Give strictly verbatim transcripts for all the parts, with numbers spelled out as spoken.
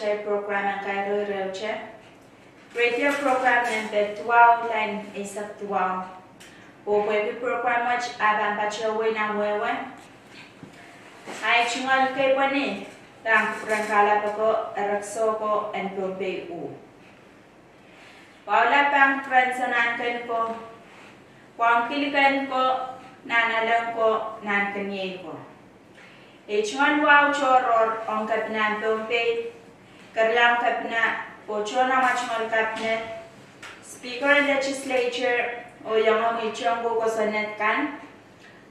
Program en Kairo Irehte, radio program nempe duwau, line eisek duwau. Oh pwehki program wet ah pahn patohwei nan wehwe, ahi tungoal kei pwehn pahn kupwuren kalap ko, erekiso ko en Pohnpei uh. Wahu lap pahn kupwuren soangen kehn ko, wahu kilkehn ko, nan elen ko, nan keniei ko. Ei tungoal wahu tohrohr ong Kepina en Pohnpei, Keriaun Kepina, oh tohn amwa tungoal Cabinet, Speaker en Legislature, oh iengomwi tohn kosonned kan,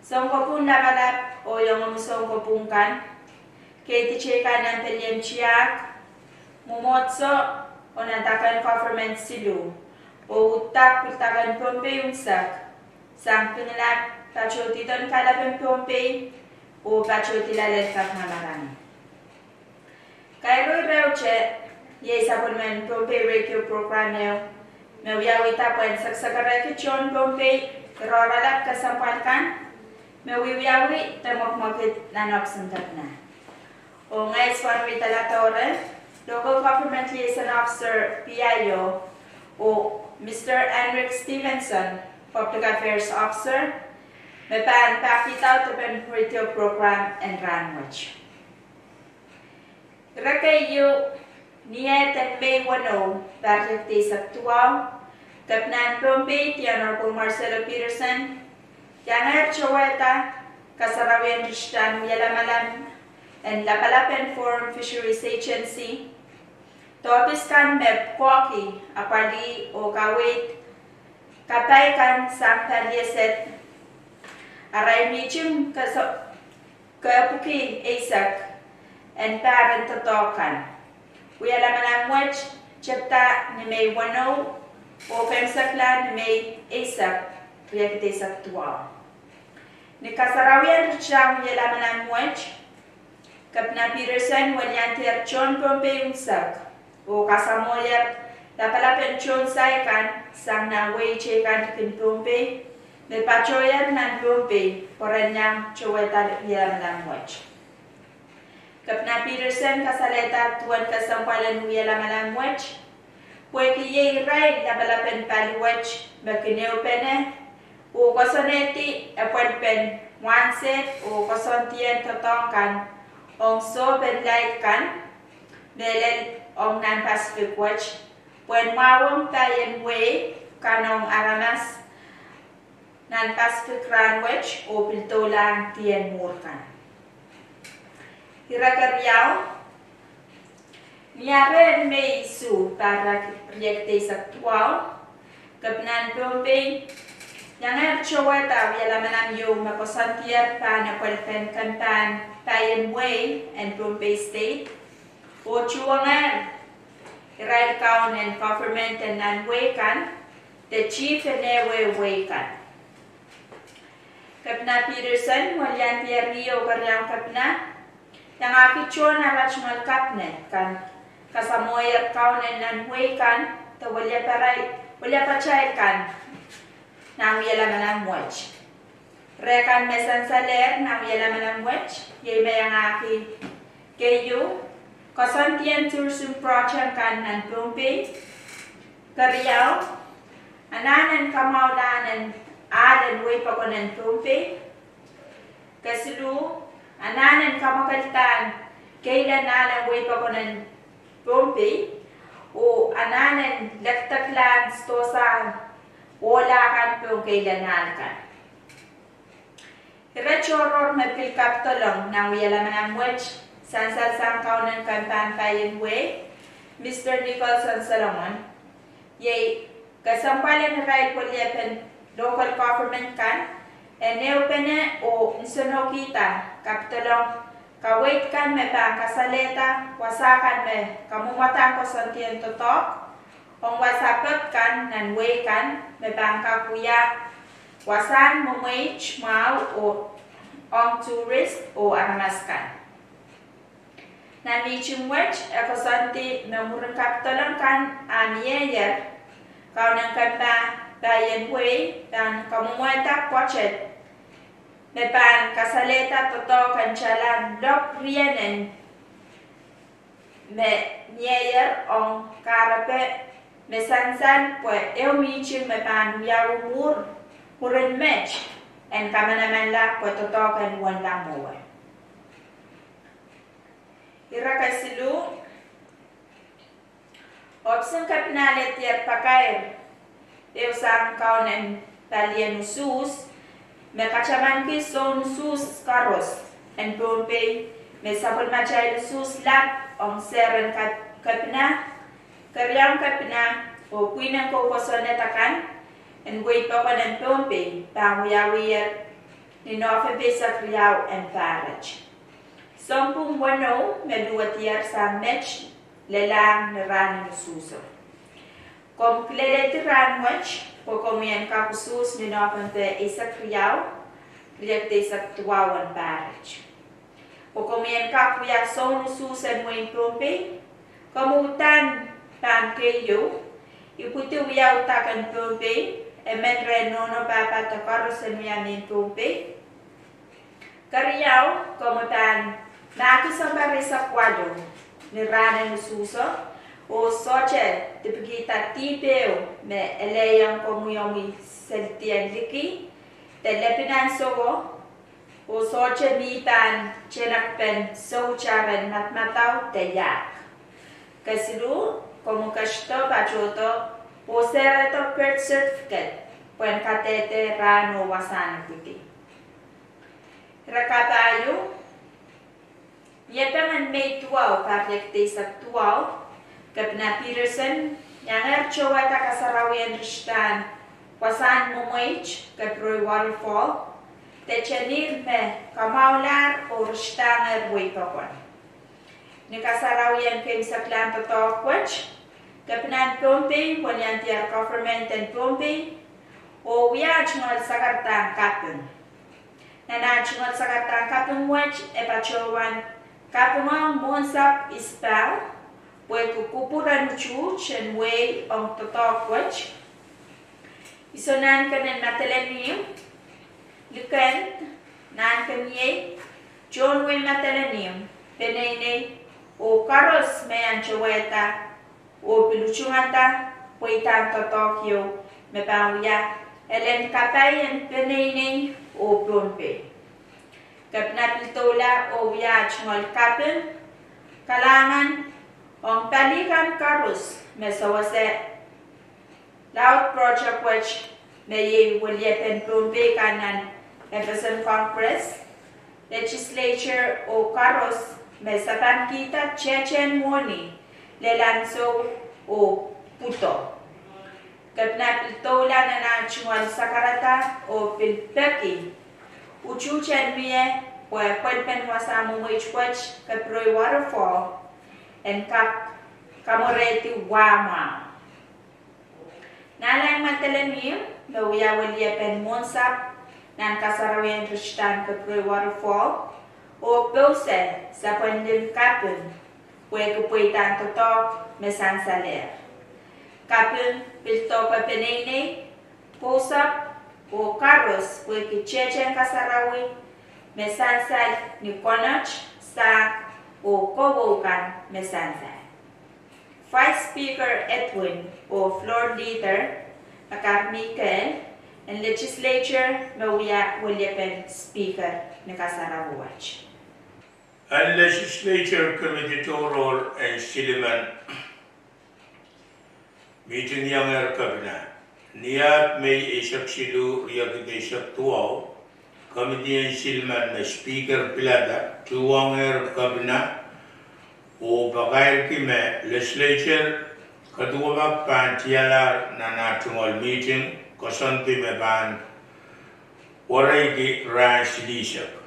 sounkopwung lapalap oh iengomwi sounkopwung kan, keidi teikan nan pelien tiahk, mwomwohdiso, oh nan dake en government siluh, oh uhdahn pwurodo dake en Pohnpei unsek, sang Pingelap, patohdi dohn kalap en Pohnpei, oh patohdi loalen Kepina Malam. Kairo Irehte iei sapwellimen Pohnpei radio program ehu me wiawihda pwehn sekesekerehki tohn Pohnpei, rohrohlap, kesempwal kan me wiewiawi de mwekmwekid nan ohpis en Kepina. Oh ngehi swanwi Daladohre, Local Government Liaison Officer, P I O, oh Mister Henrik Stevenson, Public Affairs Officer, me pahn pahkihda uhdahn radio program en rahnwet. Ire keieu, ni eh eden Mei weneu, pahr riekid eisek duwau, Kepina en Pohnpei, The Honorable Marcelo Peterson, iangehr towehda kasarawien ritidahn wielamalam en lapalap en Forum Fisheries Agency, de ohpis kan me pwukoahki, apwalih oh kaweid kapai kan sang palieset, arail mihting kepwiki eisek en pahr en doadoahk kan. Wielamalam wet tepda ni Mei weneu, oh kemwesekla ni Mei eisek, riekid eisek duwau. Ni kasarawien ritidahn wielamalam wet, Kepina Peterson weliandier tohn Pohnpei unsek, oh kasamwohier lapalap en tohn sai kan sang nan wehi teikan likin Pohnpei, me patohier nan Pohnpei pwe ren iang towehda wielamalam wet. Kepina Peterson kasalehda duwen kesempwal en wielamalam wet pwehki iei irail lapalap en pali wet me kin ehupene oh koasoanehdi epwelpen wahnsehd oh koasoandien doadoahk kan ong sohpen laid kan, mehlel ong nan Pacific wet, pwehn mwahuwong paien wehi kan ong aramas nan Pacific rahnwet oh pil doulahng dien mwuhr kan. Ire keriau, ni ahr en Mei isuh, pahr riekid eisek duwau, Kepina en Pohnpei iangehr towehda wielamalam ieu me koasoandier pahn epwelpen kempahn paien wehi en Pohnpei State, oh tuhwongehr irail kaun en government en nan wehi kan, de chief en ehuehu wehi kan. Kepina Peterson weliandier ih oh Keriaun Kepina, iangahki tohn ara tungoal cabinet kan, kasamwohier kaun en nan wehi kan, de weliapatail kan nan wielamalam wet. Reh kan me sansalehr nan wielamalam wet iei me iangahki: keieu, koasoandien tourism project kan nan Pohnpei; keriau, anahn en kamwahulahn en ahl en wehi pokon en Pohnpei; kesiluh, anahn en kamwakelda keilen ahl en wehi pokon en Pohnpei; oh anahn en lekdeklahn sidohsang ohla kan pohn keilen ahl kan. Ire tohrohr me pil kapidolong nan wielamalam wet, sansal sang kaun en kempahn paien wehi, Mister Nicholson Solomon, iei kesempwal en irail weliepen local government kan en ehupene oh nsenohkihda kapidolong kaweid kan me pahn kasalehda wasa kan me kamwomwadahng koasoandien doadoahk ong wasa pek kan nan wehi kan me pahn kak wia wasahn mwemweit mwahu ong tourist oh aramas kan. Nan mihting wet e koasoandi me mwurin kapidolong kan ah mieier, kaun en kempahn paien wehi pahn kamwomwada budget me pahn kasalehda doadoahk en tala lop rienen me niehier ong kahrepe me sansal pwe ehu mihting me pahn wiawi mwuhr, mwurin met en kamanamanla pwe doadoahk en wenla mwowe. Ire kesiluh, ohpis en kepina alehdier pakair ehu sang kaun en palien usuhs me katamanki soun usuhs koaros en Pohnpei me sapwellimatail usuhs lap ong sehr en kep-, kepina, keriaun kepina, oh pwihn en kou kosonned akan en wehi pokon en Pohnpei pahn wiawiher ni Nohpempe eisek riau en pahr wet. Sounpwong weneu me luwedier sang met lelahng ni rahn en usuhso. Komw kilelehdi rahn wet pwe komwi en kak usuhs ni Nohpempe eisek riau, riekid eisek duwau en pahr wet. Pwe komwi en kak wia soun usuhs en wehin Pohnpei, komwi uhdahn pahn keieu ipwidi wiawi dak en Pohnpei, emen rehn nohno pahpa de koaros en wia mehn Pohnpei. Keriau, komwi pahn mahki sounpar eisek walu ni rahn en usuhso, oh sohte dipikihda dihp ehu me elehiong komwi omwi seldi en liki de lepin ansowo, oh sohte mi pahn tenekpen soutar en madamadau de iahk. Kesiluh, komwi ketido, patohdo, oh sehrehdo birth certificate pwehn kadehde rahn oh wasahn ipwidi. Ire kapahieu, ni Eipingo en Mei duwau, pahr riekid eisek duwau, Kepina Peterson iangehr towehda kasarawi en ritidahn wasahn mwemweit Kepiroi Waterfall, de tenir me kamwahulahr oh ritidahngehr wehi pokon. Ni kasarawi en keimwseklahn doadoahk wet, Kepina en Pohnpei weliandier government en Pohnpei oh wia ah tungoal sakaradahn kaping. Nan ah tungoal sakaradahn kaping wet, e patohwan kapingohng Mwohnsapw Isbal pwehki kupwur en utuht en wehi ong doadoahk wet. Iso nahnkenen Madolenihmw, Likend, Nahnkeniei, Tohnwei Madolenihmw, Peneinei, oh koaros me iang towehda oh pil utungada pweidahn doadoahk ieu me pahn wia elen kapai en peneinei oh Pohnpei. Kepina pil doula oh wia ah tungoal kaping, kalahngan ong pali kan koaros me sewese laud project wet me iei weliepen Pohnpei kan nan FSM Congress, legislature oh koaros me sapankihda tehtehn mwohni, lel ansou oh pwudo. Kepina pil doula nan ah tungoal sakarada oh pil peki utuht en mie pwe pwelpen wasahn mwemweit wet Kepiroi Waterfall en kak kamwerehdi wahmwahu. Nahlein Madolenihmw me wia weliepen Mwohnsapw nan kasarawi en ritidahn Kepiroi Waterfall oh pousehla sapwen limpoak en kaping pwehki pweidahn doadoahk me sansalehr. Kaping pil dohke peneinei, pousapw oh koaros pwehki tehtehn kasarawi me sansal ni konot, sahk, oh kowe kan me sansal. Vice Speaker Edwin oh Floor Leader Makar Mikel, en legislature me wia weliepen Speaker ni kasarawi wet. En legislature committee tohrohr en silimen mihting iangehr kepina. Ni ahd Mei eisek siluh, riekid eisek duwau, committee en silimen me Speaker pilada tuhwongehr kepina oh pakairki me legislature kaduwapak pahn tialahr nan ah tungoal mihting koasoandi me pahn wereiki rahn silihsek.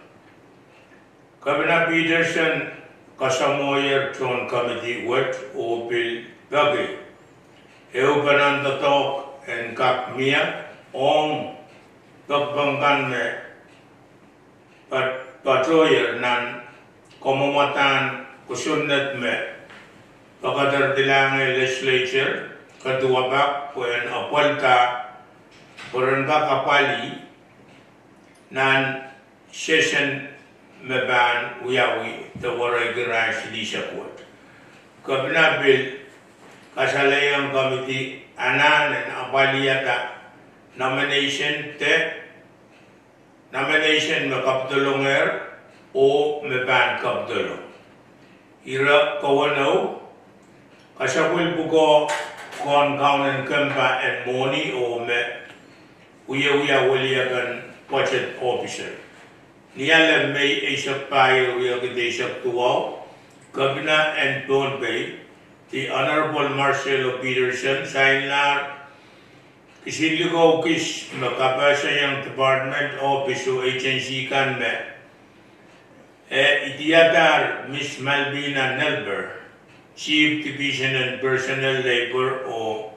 Kepina Peterson kasamwohier tohn committee wet oh pil peki ehupenen doadoahk en kak mie ong pekipek kan me patohier nan kamwomwadahn kosonned me pekederdilangehr legislature kaduwapak pwehn apwalda pwe ren kak apwalih nan session me pahn wiawi de wereiki rahn silihsek wet. Kepina pil kasalehiong komiti anahn en apwalihada nomination de, nomination me kapidolongehr oh me pahn kapidolong. Ire kewenou: kasapwil pwukoa ong kaunen kempa en mwohni oh me wiewia weliepen budget officer. Ni ale Mei eisek pahieu, riekid eisek duwau, Kepina en Pohnpei, the Honorable Marcello Peterson, sainlahr kisinlikou kis me kapehsehiong department, ohpis oh agency kan me e idiadahr Miss Malvina Nelber, Chief Division en Personnel, Labor oh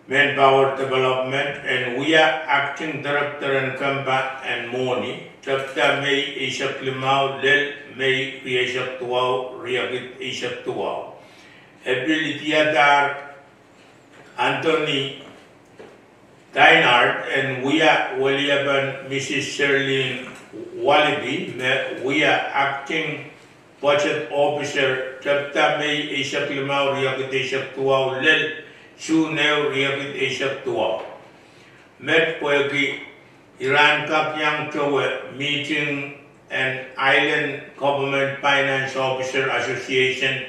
Manpower Development, en wia Acting Director en kempa en mwohni, tepda Mei eisek limau lel Mei rieisek duwau, riekid eisek duwau. E pil idiadahr Anthony Dinard en wia weliepen Mrs Sherlyn Wallaby me wia Acting Budget Officer, tepda Mei eisek limau, riekid eisek duwau lel June ehu, riekid eisek duwau. Met pwehki ira en kak iang towe mihting en Island Government Finance Officer Association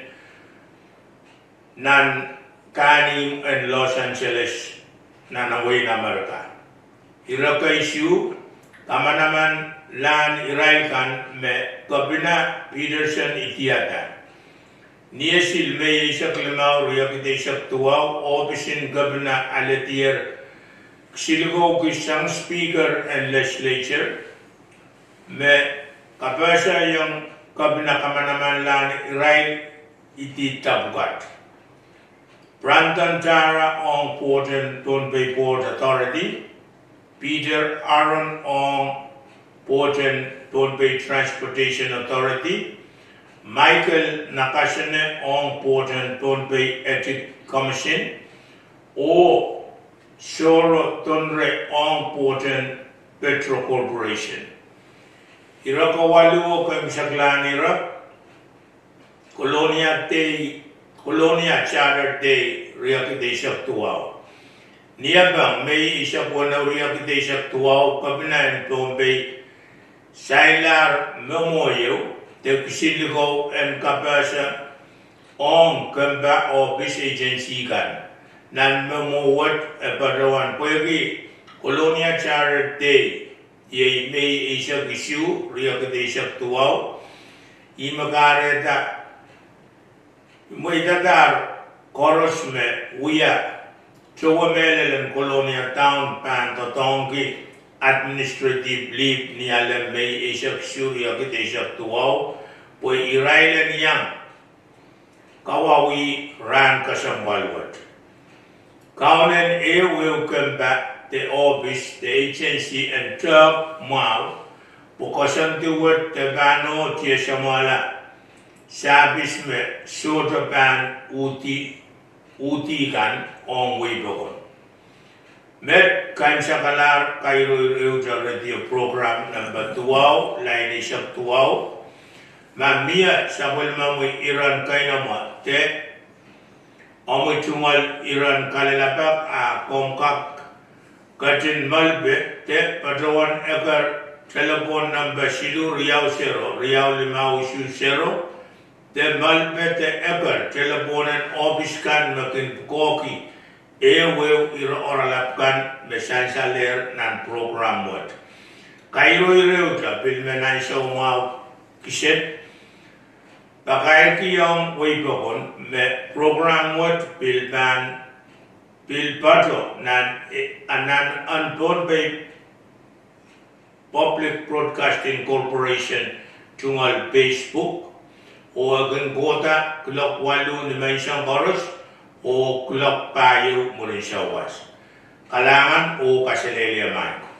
nan kahnimw en Los Angeles, nan wehin Amerika. Ire kei isuh kamanamanlahn irail kan me Kepina Peterson idiada. Ni esil Mei eisek limau, riekid eisek duwau, ohpis en Kepina aledier kisinlikou kis sang Speaker en Legislature me kapehsehiong Kepina kamanamanlahn irail idi tapwukat: Brandon Tara ong board en Pohnpei Port Authority, Peter Aaron ong board en Pohnpei Transportation Authority, Michael Nakasone ong board en Pohnpei Ethics Commission, oh Soro Tonre ong board en Petro Corporation. Ire kawaluh oh keimwseklahn ire: Kolonia Day, Kolonia Charter Day, riekid eisek duwau. Ni epeng Mei eisek weneu, riekid eisek duwau, Kepina en Pohnpei sainlahr memo ieu de kisinlikou en kapehse ong kempa, ohpis, agency kan. Nan memo wet e patohwan pwehki Kolonia Charter Day iei Mei eisek isuh, riekid eisek duwau, ihme kahrehda mweidadahr koaros me wia towe mehlel en Kolonia Town pahn doadoahngki administrative leave ni ale Mei eisek isuh, riekid eisek duwau, pwe irail en iang kawauwih rahn kesempwal wet. Kaunen ehu ehu kempa de ohpis de agency en tehk mwahu pwe koasoandi wet de pahn oh tiesamwahla sahpis me sohte pahn uhdi, uhdi kan ong wehi pokon. Met kaimwisekalahr kairoirohte radio program nempe duwau, lain eisek duwau. Ma mie sapwellimomwi iren keinemwe de omwi tungoal iren kalelapak, a komw kak ketin malipe, de patohwan eker telephone nempe siluh riau sero riau limau isuh sero, de malipe de eker telephone en ohpis kan me kin pwukoahki ehu ehu ire oaralap kan me sansalehr nan program wet. Kairoirohte pil men ansou mwahu kiset, pakairkihong wehi pokon me program wet pil pahn, pil patoh nan, nan en Pohnpei Public Broadcasting Corporation tungoal Facebook, oh e kin kohda kuloak waluh ni menseng koaros oh kuloak pahieu mwurin souwas. Kalahngan oh kaselehlie maing ko.